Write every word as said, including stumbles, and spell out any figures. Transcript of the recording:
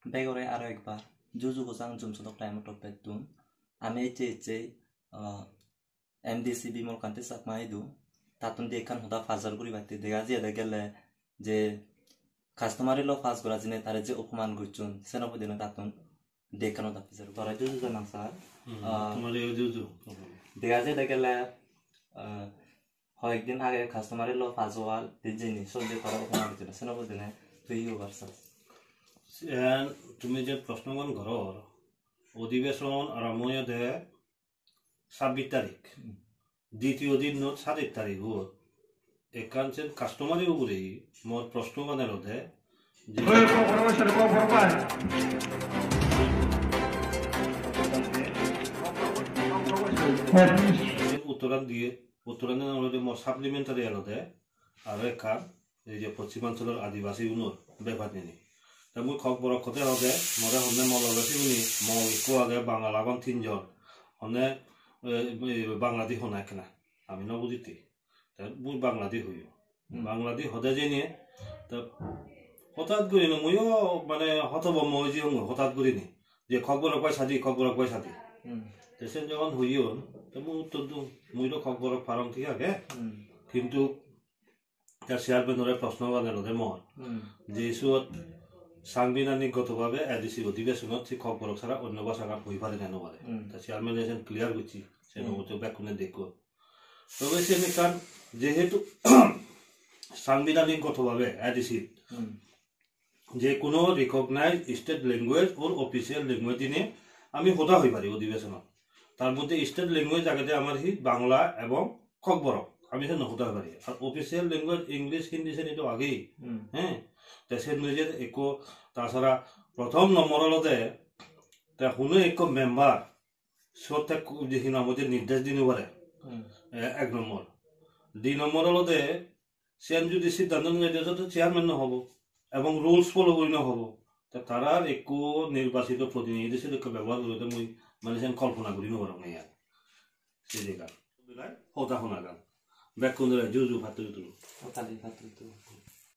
Begore aro ekbar juju gojang Jum Sodok Time-o toppettun. Ami ecche ecche, ah, M D C Bimal Kanti Chakma idu, tattun di ekkan hoda pajor guribatte dega jiyede gele je customary law pass gora jeinei tare je opoman gocchon, seno poidene tattun di ekkan hoda pajor. Tore juju janang sir. Hmm, ah, tomare juju. Dega jiyede gele, ah, hoyekdin age customary law pass oar di jeinei sot je tore opoman gocchon, seno poidene tui hi hobar sas? Siyan tumi je proshnogan goror, odhibeson arambo oyede sabbis tarik, ditiyo dinnot satais tarigot ekkan sen customary ugure mor proshnogan elode je uttoran diye, uttoran olode mor supplementary elode aro ekkan ei je Poschim Ancholor Adibasi unor bepar nini. Te mui Kokborok hote hote more honne Mol age siguni, Mol ikko age, Bangal agon tinjon, honne, eh, eh, Bangladi hona ekkena, ami no bujitte. Te mui Bangladi hoyong. Hmm. Bangladi hode jeinei, te hotat gurinei muiyo mane hotobombo oi jeyongoi hotat gurinei. Je Kokborok bai sadi, Kokborok bai sadi. Hmm. Te sen jokhon hoyon, te mui uttor dong, mui do Kokborok parong thik age. Hmm. Kintu te chairman-ore proshnogan elode mor, hmm, je issue-ot sangbidhanik goto bhabe A D C odhibeshonot se Kokborok sara onno bhashagan hoi pare na no pare. Hmm. Te chairman-e sen clear gocche, sen, hmm, obotte bekkune dekko. Tobe sen ekkan jehetu sangbidhanik goto bhabe A D C, hmm, je hono recognized state language or official language dinei ami hoda hoi pari odhibeshonot. Tar moddhe state language agede amar hi Bangla ebong Kokborok, ami sen hoda hoi pari. Ar official language English, Hindi seni to agei. Hmm. He? Te sen nuje ekko, tasara prothom nombor olode te hono ekko member sot te ku-, je hi nang hoide nirdesh di no pare. Hmm. E, ek nombor. Di nombor olode siyan judi siddhanto nilai de, to chairman no hobo, ebong rules follow guri no hobo. Te tarar ekko nirbachito protinidhi sedokke bebohar guribo de mui mane siyan kolpona guri no parong ar. Se jagat. Hoda honagan. Bekkunore juju pattur turu. Hotali pattur turu.